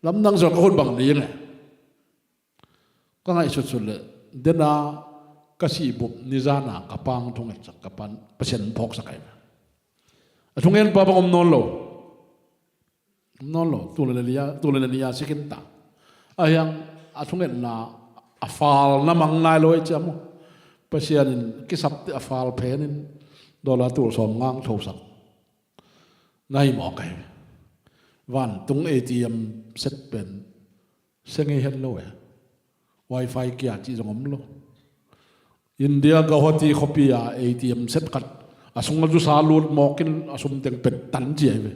Lamdang suah ka hun bang ding e. Ka ngaihsutsut le dena ka sihbup nizana ka pang thungetsak ka pan Pasian phawksak ai. A thungetpa bang om nawn lo. Nawn lo, tu le nia, tu le nia sikin ta. A hiang a thungetna a fal na mang nai lo i ciam maw. Pasian in kisapte a fal phenin dollar tul sawm ngang thosak. Na hi mawk ai. Vantung A T M set pen se ngei het lo e. Wifi kia cih zong om lo. India Guwahati khuapi a A T M set khat a sung a zusa lut mawkin a sum teng pet tan ci ai ve.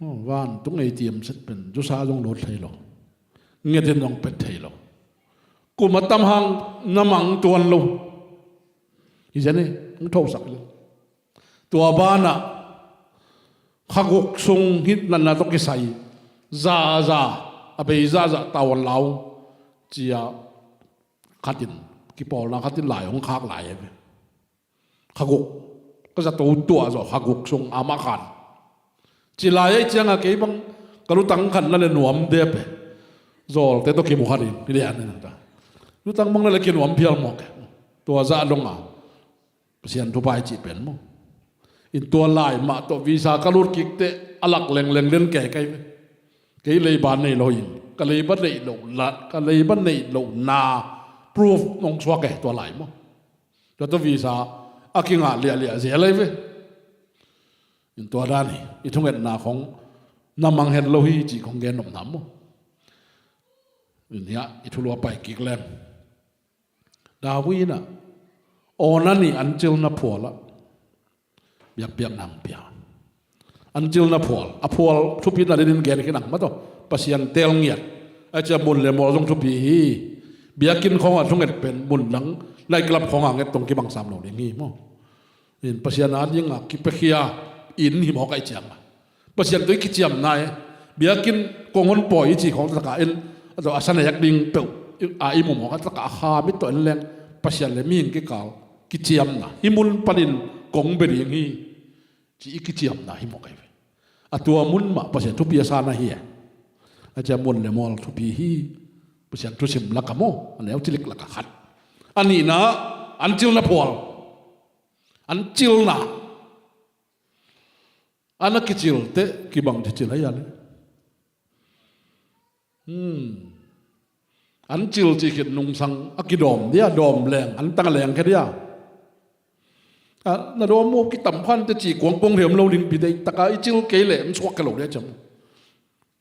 Vantung A T M set pen zusa zong lut thei lo. Ngetin zong pet thei lo. Kum a tam hang na mang tuan lo. Hi zen e, hong thosak lo. Tua banah khaguk sung hih natna tawh kisai zaza a bei zaza tavuan lau cia khatin kipawlna khatin lai hong khak lai e. Khaguk ka zato tuah zawh khaguk sung a mah khan ci lai e cianga kei bang ka lutang khan na le nuam dep e. Zawlte tawh kimu khatin i lian e nang ta lutang bang na le kinuam phial mawk e. Tua zah donga Pasian thupha i cih pen maw? In tua lai mah tawh visa ka lut kik teh a lak lengleng den kei kai ve. Kei leiba nei lo in ka leiba neih lo la ka leiba neih lo na proof nong suak e tua lai maw? Tua tawh visa a kingah liahliah zel ai ve. In tua dan hi i thungetna khong na mang het lo hi cih khong gen nopna maw? In hiah i thulu a pai kik leng. David in ah aw na nih an cil na phual ah biakpiak nang pia. An cil na phual a phual thupi na dinin gen khin ang mataw Pasian tel ngiat. A cia mun le mawl zong thupi hi. Biakinn khawngah thunget pen mun dang naiklap khawngah nget tong kibang sam lo ding hi maw? In Pasian a dingah kipiakhia in hi mawk aih ciang a Pasian tawh i kiciamna e. Biakinn kong hon pawi i cih khawng takah en a tawh a sa nek ding peuh a i mu mawk a takah a kha mit tawh en leng Pasian le mihing kikal kiciamna hi mun panin kong bia ding hi. Ci i kiciamna hi mawk ahi ve. A tua mun mah Pasian thupi a sa na hi e. A cia mun le mawl thupi hi. Pasian thusim laka maw a neu cilik laka khat. A nihna an cilna phual. An cilna. An a kicil teh kibang cicil ahi a le. An cil cih khit nungsang a kidawm dia dawm leng an tang a leng khe dia. Na dawm uh kitam khan te cih kuangkuang hiam lo ding pi deih taka i cil kei leh an suak khe lo dia ciam.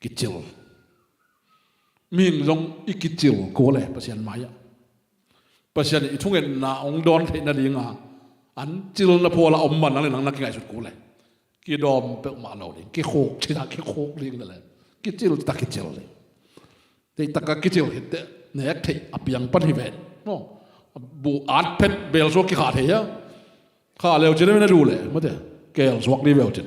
Kicil. Mihing zong i kicil kul e Pasian mai-ah. Pasian i thungetna hong dawn theih nadinga an cilna phual a om man nang le nang na kingaihsut kul e. Kidawm peuhmah lo ding kikhuk cina kikhuk ding le le kicil ta kicil ding. Teihtaka kicil hitte nek theih a piang pan hi ven. Bu at phet bel suak kikhah thei a. Khah leu cin a min a duh le mate kel suak dih veu cin.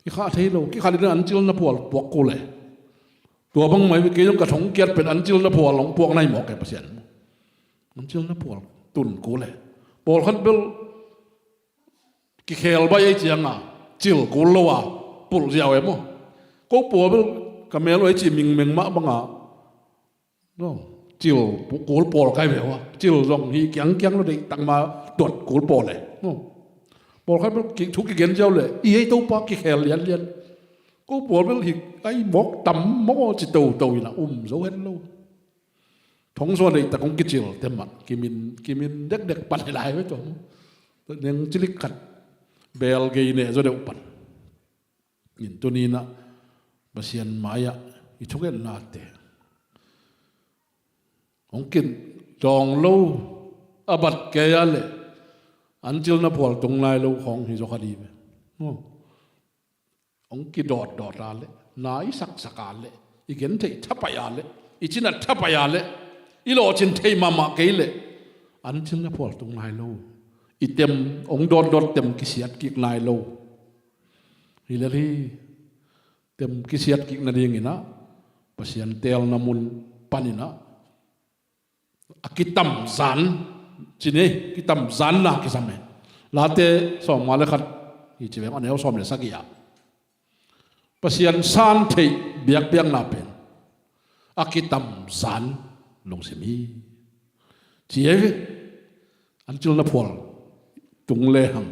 Kikhah thei lo kikhah dih an cilna phual puak kul e. Tua bangmah kei zong ka thong kiat pen an cilna phual hong puak nai mawk e Pasian. An cilna phual tun kul e. Pawlkhat bel kikhel bai ei cianga cil kul lo a pulh ziau e maw? Ko pawl bel ka mel uh ei cih mingmeng mah banga cil kul pawl kai ve ua cil zong hi kiangkiang lo deih takma tuat kul pawl e. Pawlkhat bel thu kigen ziau le i ei Topa kikhel lianlian. Ko pawl bel hi ai mawk tam maw ci toto ina um zo het lo. Thong suan deih tak kong kicil te mah kimin kimin dekdek pan hi lai ve tua. Neng cilik khat bel gei ne zo deuh pan. In tuninah Pasian mai-ah i thungetnate hong kin dawng lo a bat kei a leh an cilna phual tung lai lo khawng hi zaw kha dih ve. Hong kidawtdawt a leh, na i saksak a leh, i gentheih thapai a leh, i cinat thapai a leh, i lawhcin thei mahmah kei leh, an thil na phual tung nai lo. I tem hong dawtdawt tem kisiat kik nai lo. Hi lel hi. Tem kisiat kik nadingin ah Pasian teelna mun panin ah a kitamzan, ci ni, kitamzanna kisam e. Late sawmnga le khat, hi ci veng, a neu sawm le sagih ah Pasian san theih biakpiakna pen a kitamzan lungsim hi, ci e ve. An thil na phual tung lehang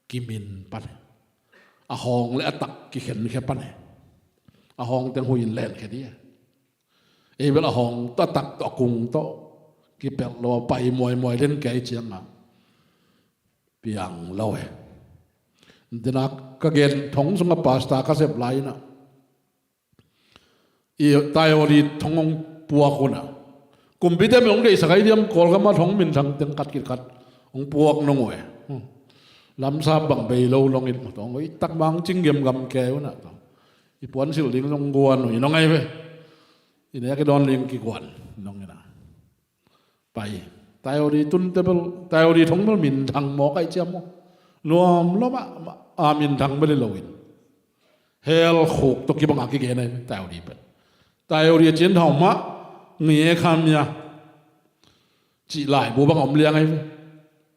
kimin pan e. A hawng le a tak kikhenkhia pan e. A hawng teng huiin lenkhe dih e. Ei bel a hawng tawh, a tak tawh, a kung tawh kipelh lo a pai muaimuai den kei ciangah piang lo e. Dena ka gen thong sungah pastor ka sep lai inah i taiawli thong hong puak hunah kumpite mi hong deihsak ai diam, Kawlgam a thong minthang teng khat kit khat hong puak nong uh e. Lamsap bang bei lo longin tawng i tak mang cing gemgam kei unah tawng i puansilh ding zong guan uh i nong ai ve. I nek i dawn ding kiguan nong inah pai. Taiawli tunte bel, taiawli thong bel minthang mawk ai ciam maw? Nuam lo mahmah a, minthang bel hi loin hell khuk tawh kibang a kigen ai ve taiawli pen. Taiawli a cin thau mah ngie khamia cih laibu bang om liang ai ve.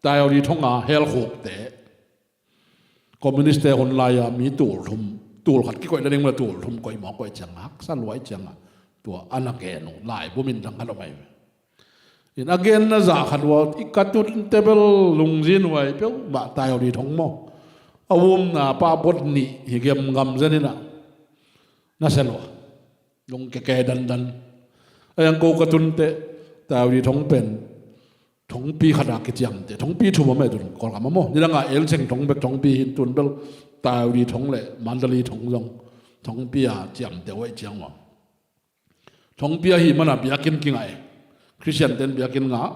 Taiawli thong a hell khukte, communist te hun lai-a mi tul thum, tul khat kikoih nading mah tul thum koih mawk koih ciang, haksa luai ciangah tua a na gen uh laibu minthang khat om ai ve. In a genna zah khat uh a, i ka tunte bel lungzin huai peuhmah taiawli thong maw? A umna pah bot nih hi gemgam zen inah na sel uh a, lungkeke dandan. A yang ko ka tunte taiawli thong pen thongpi khat a kiciamteh, thongpi thum a meh tun Kawlgam a maw? Nidangah Elseng thong bek thongpi hi, tun bel taiawli thong le Mandalay thong zong thongpi a ciamteh uh ai ciang maw? Thongpi ahih mana biakinn kingah e. Khristian ten biakinn ngah,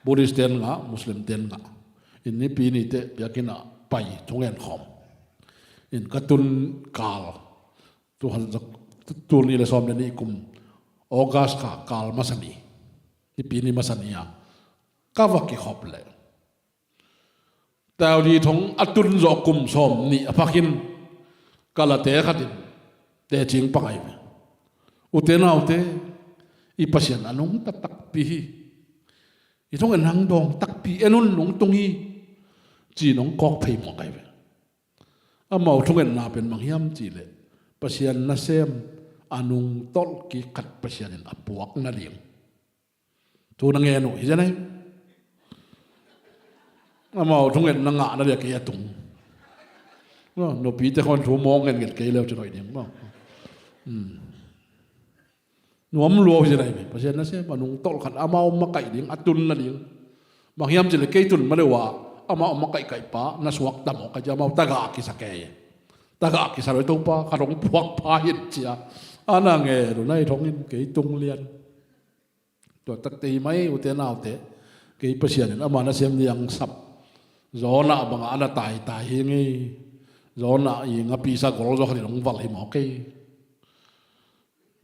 Buddhist ten ngah, Muslim ten ngah. In nipi nite biakinn ah pai thungen khawm. In ka tun kal, tu han zak, tu, tul nih le sawm le nih kum, August kha kal masa ni, nipi ni masa ni a ka va kikhop leh taiawli thong a tun zawh kum sawm nih a phakin ka late khatin tecing pangai ve. Ute naute, i Pasian a nungta takpi hi. I thong en hang dawng takpi en un, nong tung hi, ci nong kawk phei mawk ai ve. Amau thungetna pen bang hiam cihleh Pasian nasem a nungtolh kik khat Pasian in a puak nading. Thu na ngen uh hi zen ahi. Amau thungetna ngahna dia kei a tung. Nopite khawng thu mawk ngetnget kei leu cin hoih ding maw? Nuam lua uh hi zen ahi. Pasian nasem a nungtolh khat amau makaih ding, a tun nading. Bang hiam cihleh kei tun ma leu a amau makaihkaih pa na suakta mawk a ci, amau tagah kisa kei. Tagah kisa lo i Topa khat hong puak pha hi ci a, a na ngen uh na hi thong in kei tung lian. Tua takte hi mai ute naute, kei Pasian in ama nasem ni ang sap. Jonah bangah a na taitai hi ngei. Jonah i ngapisa gol zaw khat in hong valh hi mawk kei.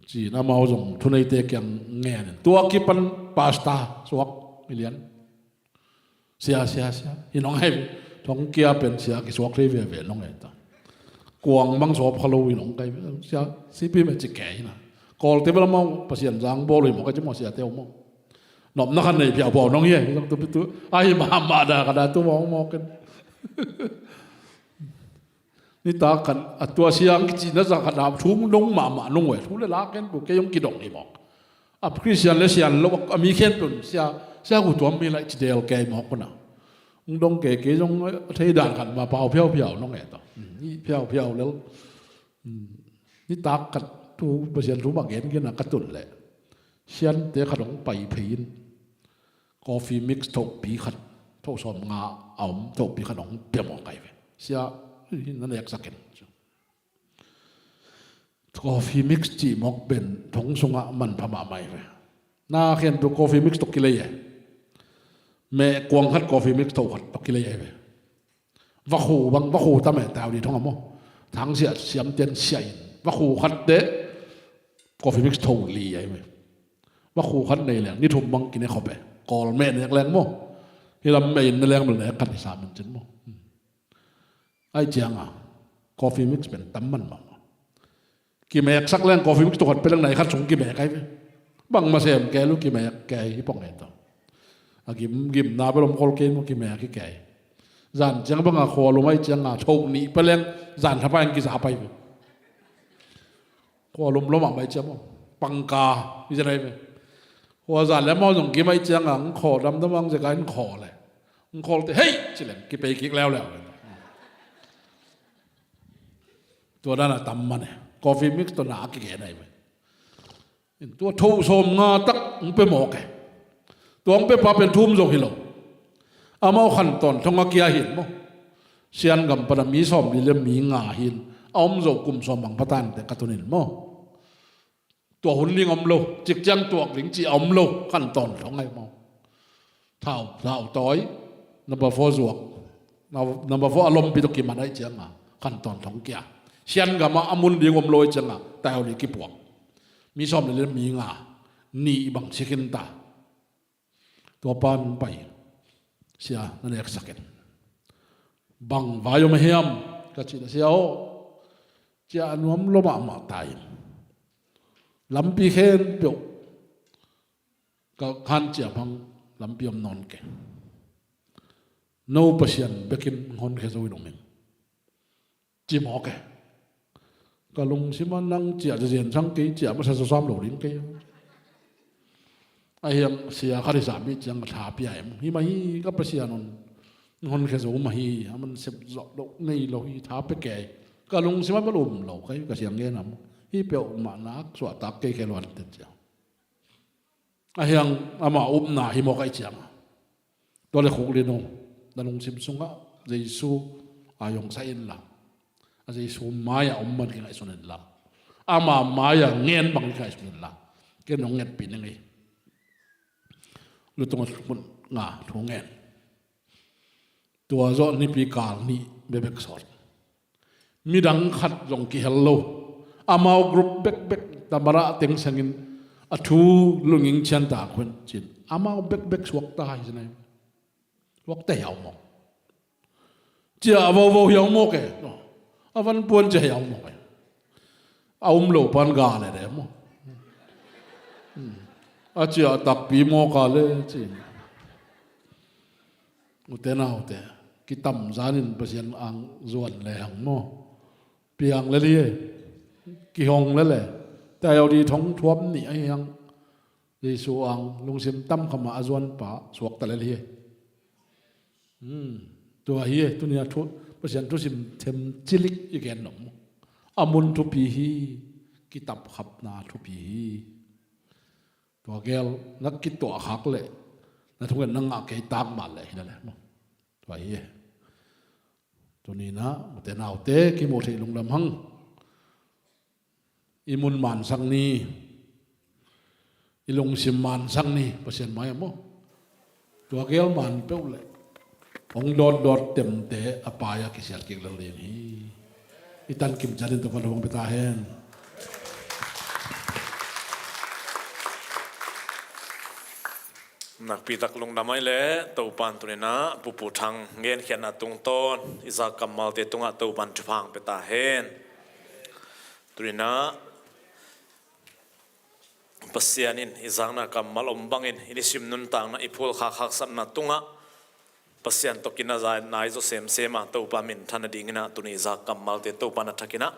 Ci-in amau zong thuneite kiang ngen in tua kipan pastor suak hi lian. Sia, sia, sia hi nong ai ve. Thong kia pen sia kisuak thei veve nong ai ta. Kuang mang sawp kha lo hi nong kai ve. Sia, sipi me ci kei hi na. Kawlte bel amau Pasian zang bawl uh hi mawk a ci maw siate uh maw? Nopna khan nei phiauphau nong hi a hi zong tupi tu ahi mahmah da ka da tu mawk mawk in. Nitak khat a tua siang kici na zah khat a thu nong mahmah nong uh e, thu le la ken pu kei hong kidong hi mawk. A Khristian le sian lo a mi khempeuh in sia, sia gu tuam mi lai ci del kei mawk una. Hong dong kei kei zong a thei dan khat ma pau phiaupiau nong e tawh. Phiaupiau lel. Nitak khat thu Pasian thu mah gen gen a ka tun leh siante khat hong pai phei in coffee mix thohpi khat, thoh sawm nga a om thohpi khat hong pia mawk ai ve. Sia, na neksak in. Coffee mix cih mawk pen thong sungah manpha mahmah ai ve. Na khempeuh coffee mix tawh kilei ai. Meh kuang khat coffee mix thoh khat tawh kilei ai ve. Vakhu bang, vakhu tam e, tau di thong a maw. Thang sia siam ten sia in. Vakhu khat te, coffee mix tho li ai ve. Vakhu khat nei leng, ni thum bang kine khop e. Kawl meh nek leng maw. Hi lam meh in ne leng bel nek khat hi sa man cin maw. Ai ciang a, coffee mix pen tam man mah. Kimek sak leng coffee mix tu khat pe leng nai khat sung kimek ai ve. Bang ma sem ke lu kimek ke hi pong e to. A gim, gim na bel om kol ke mu kimek hi ke. Zan ciang bang a khua lum ai ciang a thok ni pe leng zan thapa in kiza pai ve. Khua lum lom a mai ciang mo. Pangka, hi zan ai ve. Khua zan le mo zong kim ai ciang a, ng kho dam dam ang zeka in kho le. Ng kho te, hei! Ci leng, kipei kik leu leu. Tua dan a tam man e. Coffee mix tua na a kige nai ve. In tua tho sawm nga tak ng pe mawk e. Tua ng pe pa pen thum zo hi lo. Amau khan tawn thong a kia hin maw. Sian gam pan a mi sawm li le mi nga hin. A om zo kum sawm bang patan te ka tunin maw. Tua hun ling om lo. Cik ciang tuak ling ci a om lo. Khan tawn thong ai maw. Thau, thau tawi, number four zuak. Number four a lompi to kiman ai ciang a, khan tawn thong kia. Sian gam a a mun ding om lo ai ciang a, tai aw li kipuak. Mi sawm le le mi nga, ni bang sikin ta. Tua pan pai, sia na nek sakin. Bang vai om hiam, ka ci na sia aw. Cia a nuam lo mahmah ta in. Lampi khen peuh. Ka khan ciah bang lampi om nawn ke. No Pasian bekin hon khe zo in om in. Ci mawk e. Ka lungsim a nang ciah zazen sang kei ciah masa sawsam lo ding kei. A hiang sia khat hi sami ciang ka tha pia em. Hi mah hi ka Pasian hon. Hon khe zo mah hi. A man sep zawh lo nei lo hi tha pe kei. Ka lungsim a bel um lo kei ka siang ngen am. Hi peuh mah nak suahtak kei khe luan ten ciang. A hiang ama upna hi mawk aih cianga. Tua le khuk lino, na lungsim sungah Jesu a yongsa inla, a Jesu mai-ah om man kingaihsun inla, ama mai-ah ngen bang kingaihsun inla, ken nong ngetpih ning ei. Lutung a thupun nga thu ngen. Tua zawh nipi kal nih bebek sawt. Midang khat zong kihel lo. Amau group bekbek tamara teng sengin a thu lunging cian ta khuan cin. Amau bekbek suak ta hai sinai. Suak ta hiau mawk. Cia a vovo hiau mawk e. A van puan cia hiau mawk e. A um lo pan ga le de maw. A cia a takpi mawk a le cin. Ute naute, kitam zanin Pasian ang zuan le hang maw. Piang le li e, kihong le le. Tayo di thong thuam nih ahi hang. Jesu ang lungsim tam khama a zuan pa suakta le li e. Hmm. Tua hi e, tunia thu, Pasian thusim them cilik i gen nop maw. A mun thupi hi, kitap khapna thupi hi. Tua gel na kituah khak leh na thungen na ngah kei tak mah leh hi na leh maw. Tua hi e. Tuni na ute naute kimuh theih lungdam hang. I mun mansak ni, i lungsim mansak ni, Pasian mai-ah maw. Tua gel man peuh leh hong dawtdawt temte a pai-a kisiat kik lel ding hi. I tankim ciatin Topa hong pia ta hen. Nakpi tak lungdam ai leh Topan tuninah Pu Pu Thang ngenkhiatna tungtawn i zak kammalte tungah Topan thupha hong pia ta hen. Tuninah Pasian in i zakna kammal om bangin i nisim nuntakna i phulkhak haksatna tungah Pasian tawh kinazai nai zaw semsem a Topa minthan nadinginah tuni i zak kammalte Topa na thakinah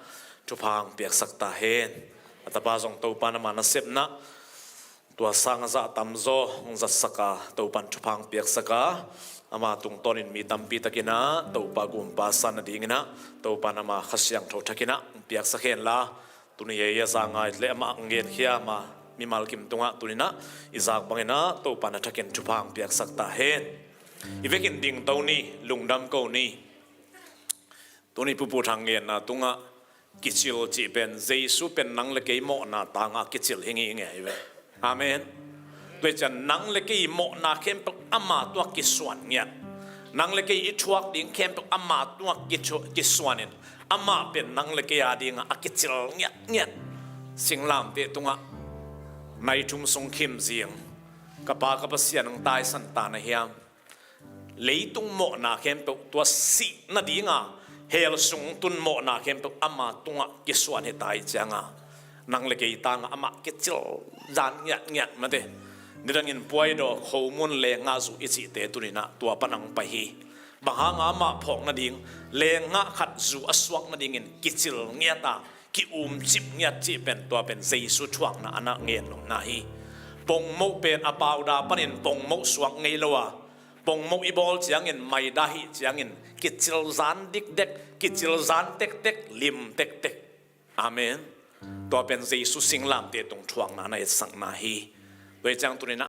thupha hong piaksak ta hen. A tapa zong Topa nama nasepna tua sang a zah tamzaw hong zatsak a Topan thupha hong piaksak a ama tungtawnin mi tampi takinah Topa gumpa san nadinginah Topa nama Kha Siangtho thakinah hong piaksak henla. Tuni ei a za ngai le amah ngen khia ama mimal kim tungah tuninah i zak banginah Topa na thakin thupha hong piaksak ta hen. I vekin dingto ni, lungdam ko ni. Tuni Pu Pu Thang ngenna tungah kicil cih pen Jesu pen nang le kei mawhna tangah kicil hi ngei ngei ve. Amen. Tua cian nang le kei mawhna khempeuh ama tuah kisuan ngiat. Nang le kei i thuak ding khempeuh ama tungah kithu-, kisuanin, amah pen nang le kei a dingah a kicil ngiatngiat. Singlamteh tungah nai thum sung khim zing, ka Pa, ka Pasian, nang taisan ta na hiam? Leitung mawhna khempeuh, tua sih nadinga hell sung tun mawhna khempeuh ama tungah kisuan hi ta i cianga, nang le kei tangah amah kicil zan ngiatngiat mate. Nidangin puaidaw, khomun, lenggah zu i cihte tuninah tua pan hong pai hi. Bang hanga amah phawk nading, lenggah khat zu a suak nadingin kicil ngiata, ki-umcip ngiat cih pen, tua pen Jesu thuakna a na ngen lawhna hi. Pongmoh pen a pauda panin pongmoh suak ngei lo a, pongmoh i bawl ciangin, maida hih ciangin kicil zan dikdek, kicil zan tektek, lim tektek. Amen. Tua pen Jesu singlamteh tung thuakna na etsakna hi. Tua hi ciang tuninah